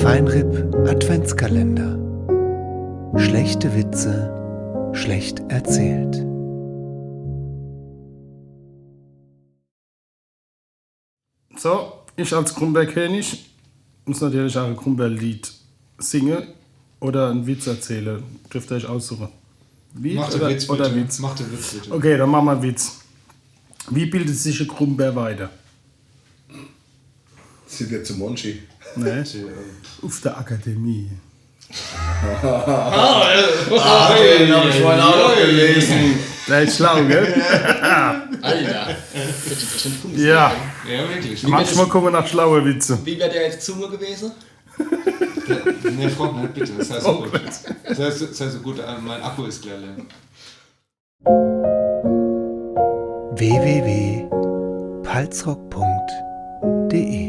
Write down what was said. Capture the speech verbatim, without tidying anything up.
Fine R I P Adventskalender. Schlechte Witze, schlecht erzählt. So, ich als Grumbeerkönig muss natürlich auch ein Grumbeerlied singen oder einen Witz erzählen. Dürft ihr euch aussuchen. Lied Mach den oder, Witz oder bitte. Witz? Mach den Witz bitte. Okay, dann machen wir einen Witz. Wie bildet sich ein Grumbeer weiter? Sind wir zu Monchi? Ne? Sie, äh, Auf der Akademie. Ah, den habe ich vorhin auch noch gelesen. Der ist schlau, gell? Alter. Das ist bestimmt komisch. Ja, Ja, wirklich. manchmal kommen nach schlaue Witze. Wie wäre der jetzt Zunge gewesen? Nee, frag nicht, bitte. Das heißt so gut. Das heißt, das heißt so gut, äh, mein Akku ist leer. w w w punkt palzrock punkt d e